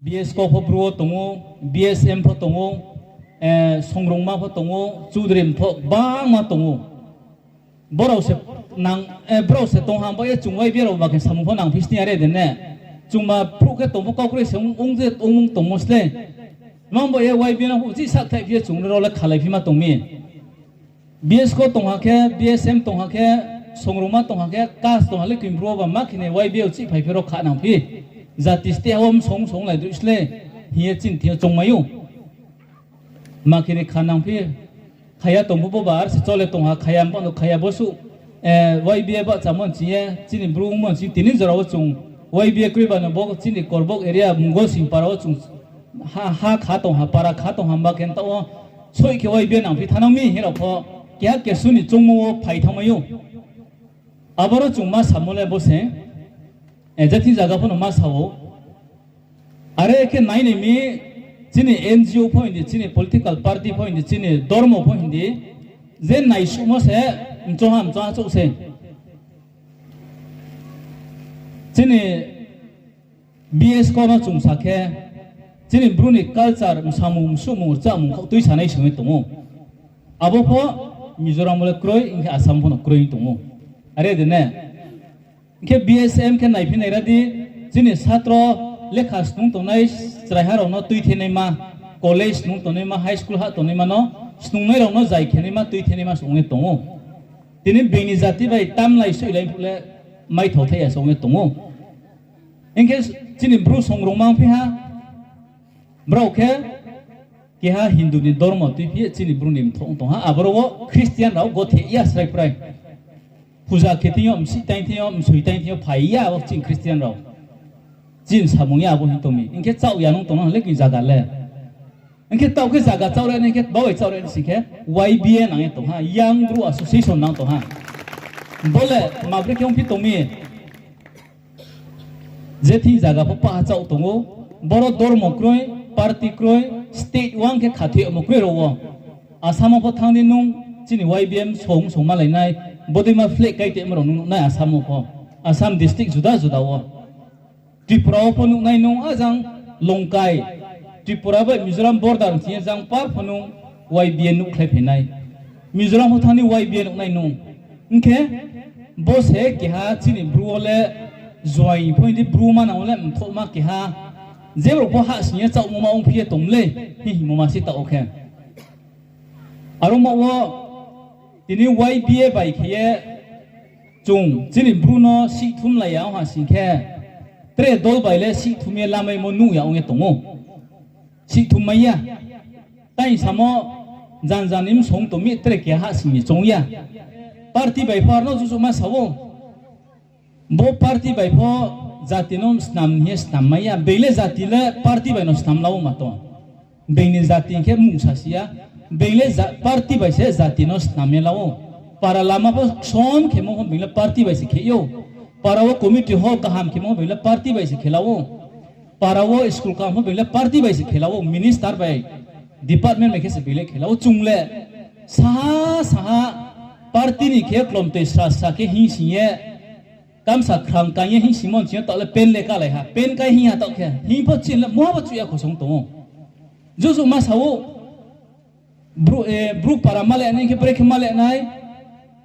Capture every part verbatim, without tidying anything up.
B S K pho Bru wo tong ou, B S M pho tong ou, songrungma pho tong ou, chudri pho gbangma tong ou. Brao se nang, brao se tong ha, bo ye chung Y B A rao ba khe samung pho nangphi sni are de ne. Chungba phruh khe tong pho kau kroi se ong, ong je ong tongmo slei. Mang bo ye Y B A no pho uchih sakthaih phi ye chung rao le khalaiphi ma tong mi. B S K tong ha khe, B S M tong ha khe, songrungma tong ha khe, kas tong ha le kini Bru wo ba ma khe ni Y B A uchih phaiphi rao kha nangphi. Jati state ha wo msong msong lai droi slei hing ye chini thing yo choungmai ou. Ma khe ni kha nangphi, khaya tong pho bo ba ar se chole tong ha, khaya bo no khaya bo suh, Y B A bahchamo nching ye, chini Bru ongmo nching tini jora wo chung, Y B A kroi ba no bo chini Korbok area Mungol Singpara wo chung ha, ha kha tong ha, para kha tong ha, himba khe taoh wo soih khe Y B A nangphi thanang mi hing rao pho, keha kesu ni choungmo wo phai thanngmai ou. Aboro chung ma samo le bo se, je thing zaga pho no ma sa ou. Are khe nai ni mi, chini N G O pho hing di, chini political party pho hing di, chini dormo pho hing di, je naisuhmo se mchong ha, mchong ha chouh se. Chini B S K no chung sa khe, chini Bru ni culture, msamung, msuhmung, rchamung khaoh tuisanai song ye tong ou. Abo pho Mizoram wo le kroi, hing khe Assam pho no kroi tong ou. Are de ne? Hing khe B S M khe naiphi nai ra di, chini satro lekha snung tongnai chraiha rao no tuithenaima, college snung tongnaima, high school hah tongnaima no snungnai rao no zai khenaima, tuithenaima se ong ye tong ou. Tini being ni jati bai tamlai soihlai phuh le maithao thaih ya se ong ye tong ou. Hing khe chini Bru songrungma ongphi ha, brao khe keha Hindu ni dormo tuiphi ye chini Bru ni mthoh ong tong ha, aboro wo Christian rao gothe ya srai prai. Puja khe thing yo, msih taing thing yo, msoi taing thing yo phai ya wo chini Christian rao. Chini samung ya abo hing tong mi. Hing khe chaoh ya nung tong nang le kini zaga le. Hing khe taoh khe zaga chaoh re nai khe, babai chaoh re nai sing khe, Y B A nang ye tong ha, Young Bru Association nang tong ha. Bo le tma bre khe ongphi tong mi. Je thing zaga pho paha chaoh tong ou, boro dormo kroi, party kroi, state wang khe khathoi yagmo kroi rao wo. Assam wo pho thanng di nung, chini Y B M song song malai nai, bodeima flag kaitemo rao nung nuh nai Assam wo pho. Assam district juda juda wo. Tripura wo pho nuh nai nung, ajang Longkai, Tripura bai Mizoram border thing ye jang par pho nung Y B A nuhkhlai phai nai. Mizoram pho thanng di Y B A nuh nai nung. Hing khe, bo se keha chini Bru wo le, joaing pho hing di Bru manang wo le mthohma keha, je rao pho hahsing ye chaohmo ma ongphi ye tong le, hing hingmo ma se taoh wo khe. Aro ma wo, tini Y B A bai khe ye, chung chini Bru no sihthumlai ya ong ha sing khe, tre dol bai le sihthum ye lamaimo nuh ya ong ye tong ou. Sihthum mai ya. Tai samo jan jan ni msong tong mi tre keha hahsing ni choung ya. Party bai pho aro no jujuh ma sa ou. Bo party bai pho jati no snam hing ye snam mai ya. Being le jati le party bai no snam la ou ma tong. Being ni jati hing khe mungsa si ya. Being le ja-, party bai se jati no snam ye la ou. Para lama pho ksom khemo pho being le party bai se khe ou. Para wo committee hall kaham khemo pho being le party bai se khe la ou. Para wo school kaham pho being le party bai se khe la ou. Minister bai, department bai khe se being le khe la ou. Chung le saha saha party ni khe klomtoi sra sra khe hingsing ye, kamsa khrang kaing ye hingsingmo nching yo taoh le pen le kalai ha. Pen kai hing ha taoh khe. Hing pho chini le muha bo chuh ya khosong tong ou. Jujuh ma sa ou, Bru, Bru para ma le nai khe brekhe ma le nai.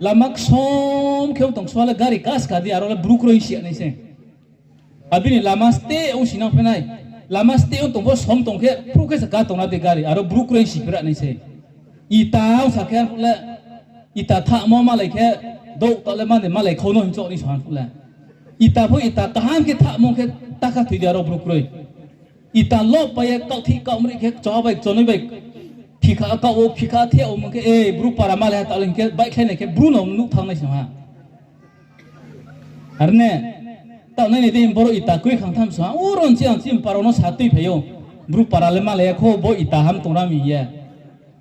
Lama ksom khe ong tong sua le gari kaska di aro le Bru kroi si ya nai se. Abini lama steh ong si nang phi nai. Lama steh ong tong pho som tong khe phruh khe se ka tong na de gari aro Bru kroi si phi ra nai se. Ita ong sa khe le, ita thahmo malai khe, douh taoh le mani malai khau no hing choh ni sa phuh le. Ita pho ita kaham khe thahmo khe takha thoi di aro Bru kroi. Ita loh pai ye kaohthih kaohmrih khe kchoha bai kchonoi bai phikha kaoh ou, phikha the ou mung khe, e, Bru para malai ha taoh le hing khe baihkhlai nai khe Bru no nuh thanng nai se ha. Ar ne, taoh nai nai dei boro ita kroi khang tham song ha, uro nchi ang chini para no sa tui phai ou. Bru para le malai ya kho, bo ita ham tong ra mi hing ye.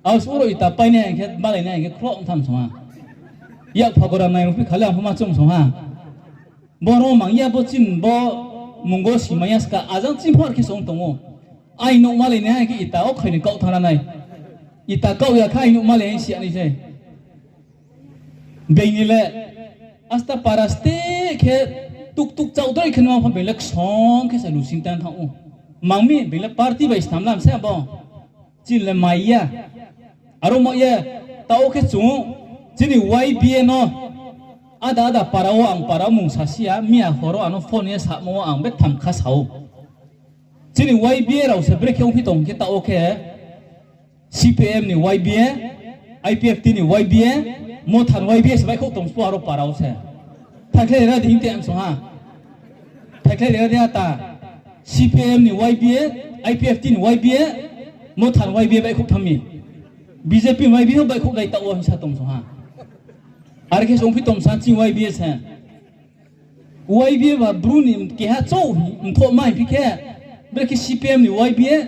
Abo se uro ita pai nai hing khe, malai nai hing khe khroh tham song ha. Yak phagora nai rung phi kha le ang pho ma chum song ha. Bo ro mang ya bo chini bo mungo simai ya ska, ajang chini phor khe song tong ou. Ai nouh malai nai hing khe ita wo khai ni kaoh thanng ra nai. Ita kaoh ya khe ai nouh malai hing si ya nai se. Being ni le, asta para steh khe tuktuk chaoh droi khe nung pho being le ksom khe se lusing tang thanng ou. Mang mi, being le party bai snam lam se abo. Chini le mai ya. Aro mo ye, taoh khe chung, chini Y B A no, ada ada para wo ang para mung sasi ya, miya horo ano phone ye samo ang betham kha sa ou. Chini Y B A rao se brekhe ongphi tong khe taoh khe, C P M ni Y B A, I P F T ni Y B A, Motha ni Y B A se baihkhouh tong spo aro para wo se. Thaikhlai ra di hing te ang song ha. Thaikhlai ra di ata. C P M ni Y B A, I P F T ni Y B A, Motha ni Y B A baihkhouh thanng mi. B J P ni Y B A ho baihkhouh dai taoh wo hing sa tong song ha. Are khe songphi tong sa chini Y B A se. Y B A ba Bru ni keha chouh mthoh ma hing phi khe, brekhe C P M ni Y B A,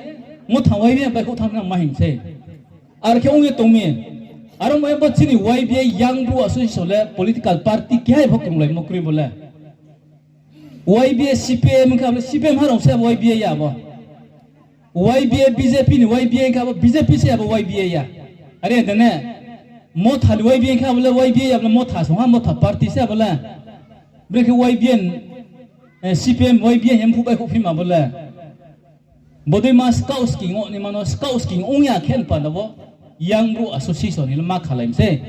Motha Y B A baihkhouh thanng nang ma hing se. Are khe ong ye tong mi. Aro mo ye bo chini Y B A Young Bru Association le political party keha pho krunglaimo kroi bo le. Y B A C P M khe abo le C P M ha rao se abo Y B A ya bo. Y B A B J P ni Y B A khe abo B J P se abo Y B A ya. Are de ne. Motha ni Y B A khe abo le Y B A ya bo le Motha song ha, Motha party se abo le. Brekhe Y B A, eh, C P M Y B A hing phuh baihkhouh phi ma bo le. Bodei ma skaoh sking ong naima no skaoh sking ong ya khe panda bo Young Bru Association ni le ma khalai mi se.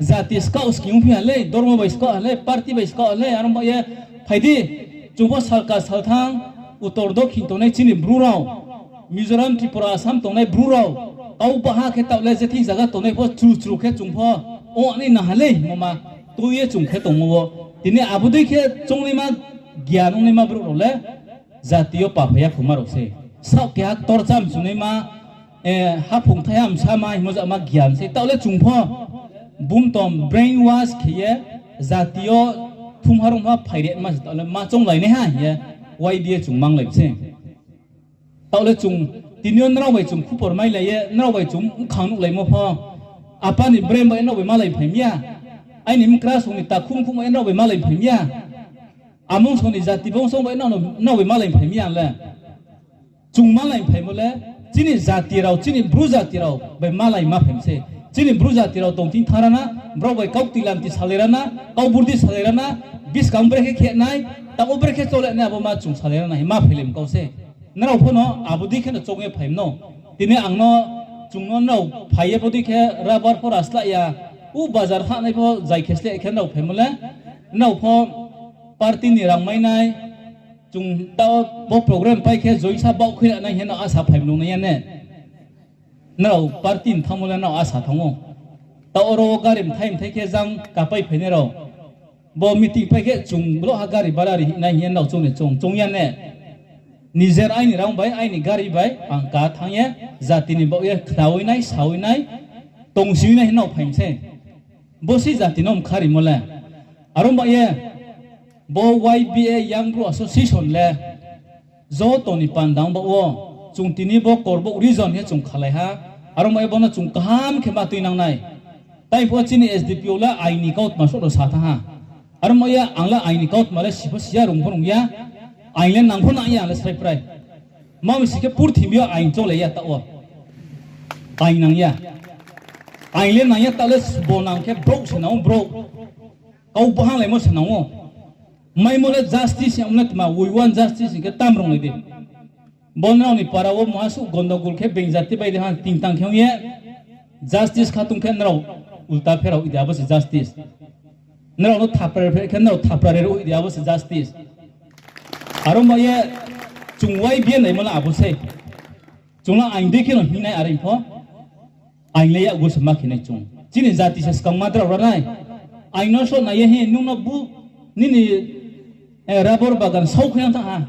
Jati skaoh sking ongphi ha le, dormo bai skaoh ha le, party bai skaoh ha le, aro ba ye phai di, chung pho salka salthang, utor dokhin tongnai chini Bru rao, Mizoram, Tripura, Assam tongnai Bru rao, kau baha khe taoh le je thing zaga tongnai pho chru chru khe chung pho, ong nai na ha le, mo ma, tui ye chung khe tongmo wo. Tini abo dei khe choungnaima, gian ongnaima brouh rao le, jati yo paphai ya khoma rao se. Saoh keha ktor cham sunaima, eh, haphung thaiha msa ma hingmo jama gian se. Taoh le chung pho bumtom brainwash khe ye jati yo thumha rungha phaire ma se taoh le ma chounglainaiha hing ye Y B A chung manglai se. Taoh le chung tini yo nrao bai chung khupor mailai ye, nrao bai chung bkhang nuhlaimo pho, apa ni brain bai nrao bai malai phai mi ya, aini mkra song ni takhum khum bai nrao bai malai phai mi ya, amung song ni jati bongso bai nrao bai malai phai mi ya le. Chung malai phaimo le, chini jati rao, chini Bru jati rao bai malai ma phai mi se. Chini Bru jati rao tong thing thanng ra na, brao bai kau kti lamti salai ra na, kau burdi salai ra na, buskang brekhe khe nai, tabo brekhe chole nai abo ma chung salai ra na hing ma phailai mi kau se. Nrao pho no abo dei khe no choung ye phai mano. Tini ang no, chung no nrao phai ye bodei khe rubber pho ra slah ya, u bazar hahnai pho zai khe slah khe nrao phaimo le, nrao pho party ni rang mai nai, chung taoh bo program pai khe joinsa baoh khui nai hing ye no asa phai mlung nai ya ne. Nrao party ni thanngmo le nrao asa thanng ou. Taoh oro gari mthai mthai khe jang kapai phainai rao. Bo meeting pai khe chung blo ha gari bara ri nai hing ye nrao choung ni choung, choung ya ne. Nijer aini rang bai, aini gari bai, ang ka thanng ye, jati ni baoh ye khnawi nai, sawi nai, tongsiwi nai hing nrao phai mi se. Bo se jati no mkha rimo le. Aro ba ye, bo Y B A Young Bru Association le, joto ni panda ong baoh wo, chung tini bo Korbouh region khe chung khalai ha, aro ba ye bo no chung kaham khe ma tuinang nai. Tai pho chini S D P O le aing ni kautma soh ro sa thanng ha. Aro ba ye ang le aing ni kautma le si pho si ya, rung pho rung ya, aing le nang pho nang ya ang le srai prai. Ma mi si khe purthimbi yo aing cholai ya taoh wo. Aing nang ya. Aing le nang ya taoh le bo nang khe brouh se nang ou brouh. Kau bahanng laimo se nang ou. Maimo le justice ya ong le tma, we want justice hing khe tam rung lai di. Bo nrao ni para wo muha suh gondogol khe being jati bai de ha ting tang khe ong ye. Justice kha tong khe nrao ulta pherao di abo se justice. Nrao no thapra re phe khe nrao thapra re ri di abo se justice. Aro ba ye chung Y B A naimo le abo sei. Chung le aing dei khe no hing nai are pho. Aing le yakgu se ma khe nai chung. Chini jati se skang ma drao ra nai. Aing no soh nai ye hing nung no bu nini, eh, rubber bagan sau khe yang thanng ha.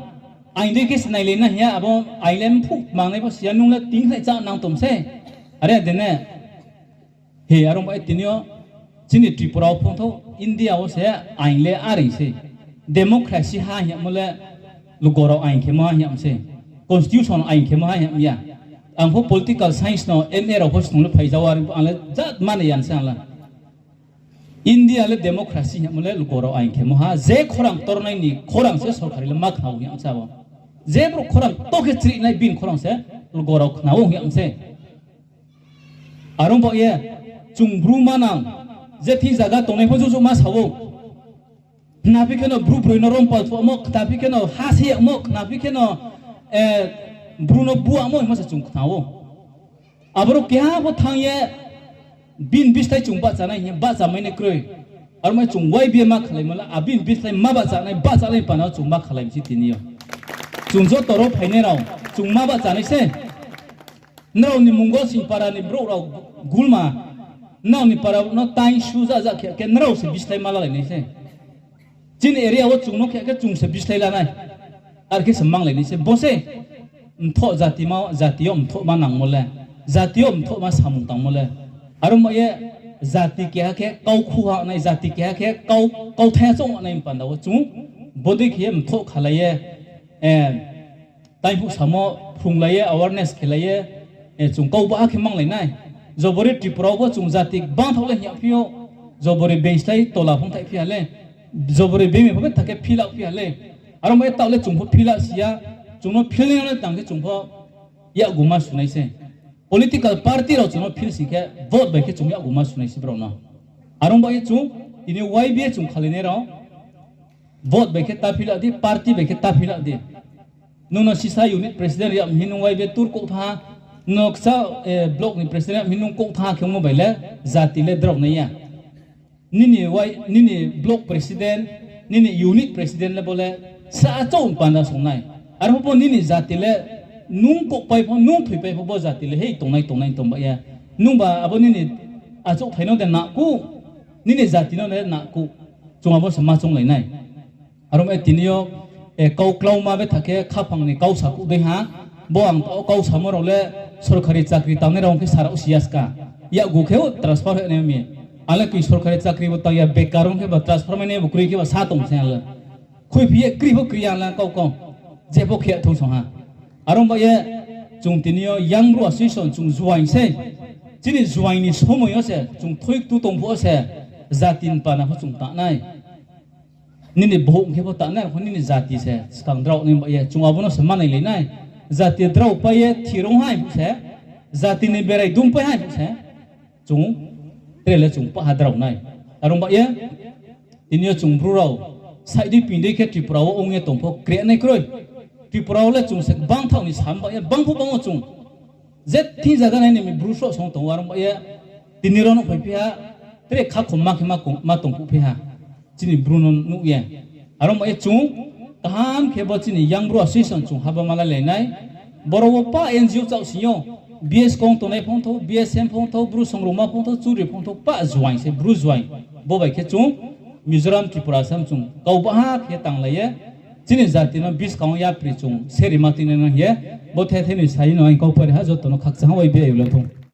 Aing dei khe se nailai na hing ya abo aing le mphuh mangnai pho si ya nung le ting khnai chá nang tong se. Are de ne. He, aro ba ye tini yo chini Tripura wo phung thou India wo se aing le are sei. Democracy ha hing yamo le lugo rao aing khemo ha hing yam sei. Constitution aing khemo ha hing yam ya. Ang pho political science no M A rao pho snung le phaija wo are ang le jat mane yan se ang le. India le democracy hingmo le lugo rao aing khemo ha, je khorang tornai ni khorang se sorkari le ma khna ou hing yam sa bo. Je brouh khorang to khe chrihnai bini khorang se lugo rao khna ou hing yam se. Are ong baoh ye, chung Bru manang, je thing zaga tongnai pho juju ma sa ou. Khnaphi kheno Bru broi no rompal thuhmo, khnaphi kheno ha se yagmo, khnaphi kheno, eh, Bru no buamo hingmo se chung khna ou. Aboro keha pho thanng ye bini bislái chung bahcha nai hing ye bahcha mai nai kroi. Aro mai chung Y B A ma khalaimo le, abini bislái ma bahcha nai, bahcha nai panda wo chung ma khalai mi se tini yo. Chung joto ro phainai rao, chung ma bahcha nai se. Nrao ni mungo sing para ni brouh rao gulma, nrao ni para no taing su ja ja khe khe nrao se bislái ma lalai nai se. Chini area wo chung no khe khe chung se bislái la nai. Are khe se manglai nai se. Bo se mthoh jati ma, jati yo mthohma nangmo le, jati yo mthohma samung tangmo le. Aro ma ye jati keha khe kau khu ha nai, jati keha khe kau, kauthai ha choung nai panda wo chung bodei khe ye mthoh khalai ye, taiphuh samo phrunglai ye, awareness khelai ye, chung kau baha khe manglai nai. Jobori Tripura wo bo chung jati gbangthaoh le hing ya phi ou, jobori beislái tola phung thaih phi ha le, jobori bemi pho betha khe fill up phi ha le. Aro ma ye taoh le chung pho fill up si ya, chung no fill ni le tang khe chung pho yakgu ma su nai se. Political party rao chung no fill sing khe vote bai khe chung yakgu ma su nai se brao no. Aro ba ye chung tini Y B A chung khalainai rao vote bai khe ta fill up di, party bai khe ta fill up di. Nung no sisa unit president ri yag mi hing nung Y B A tour kouh thanng ha, nung no kcha block ni president ri yag mi hing nung kouh thanng ha khe ongmo bai le jati le drao nai ya. Nini block president, nini unit president le bo le sa achouh panda song nai. Aro pho nini jati le nung kouhpai pho, nung thoipai pho bo jati le hei tongnai tongnai tong ba ye. Nungba abo nini achouhthai no de nahkuh, nini jati no de nahkuh. Chung abo se ma chounglai nai. Aro ma ye tini yo, kau klauma betha khe khaphang ni kau sakuh dei ha, bo ang taoh kau samo rao le sorkari chakri tangnai rao ong khe sa rao si ya ska. Yakgu khe transfer hoih nai mi. Ang le koi sorkari chakri bo tang ya, bekar ong khe ba transfer mai nai bo kroi khe ba sa tong se ang le. Khuiphi ye kri pho kri ya ang le kau kau. Je pho khe thou song ha. Aro ba ye chung tini yo Young Bru Association chung join se. Chini join ni somoi yo se chung thoi ktu tong phuh wo se jati ni panda pho chung ta nai. Nini bohouh khe pho ta nai, aro pho nini jati se skang drao nai ba ye chung abo no se ma nailai nai. Jati drao pai ye thirong hai phuh se, jati ni berai dungpai hai phuh se, chung tre le chung paha drao nai. Aro ba ye tini yo chung Bru rao saih dei ping dei khe Tripura wo ong ye tong pho kre nai kroi. Tripura wo le chung se gbangthaoh ni sam ba ye bang pho bang wo chung je thing zaga nai ni mi Bru sroh song tong ou, aro ba ye tini rao no phaiphi ha, tre khakhom ma khe ma tong phuh phi ha. Chini Bru no nuh ye. Aro ba ye chung kaham khe bo chini Young Bru Association chung haba ma lalai nai. Boro wo pa N G O chaoh sing yo, B S kong tongnai phongthou, B S M phongthou, Bru songrongma phongthou, churi phongthou, pa join se, Bru join. Bo bai khe chung Mizoram, Tripura, Assam chung kau baha khe tanglai ye chini jati no buskang wo yapri chung seri ma tingnai nang ye, bo the the ni sai no ang kau pari ha, joto no khakchang ha, Y B A le thung.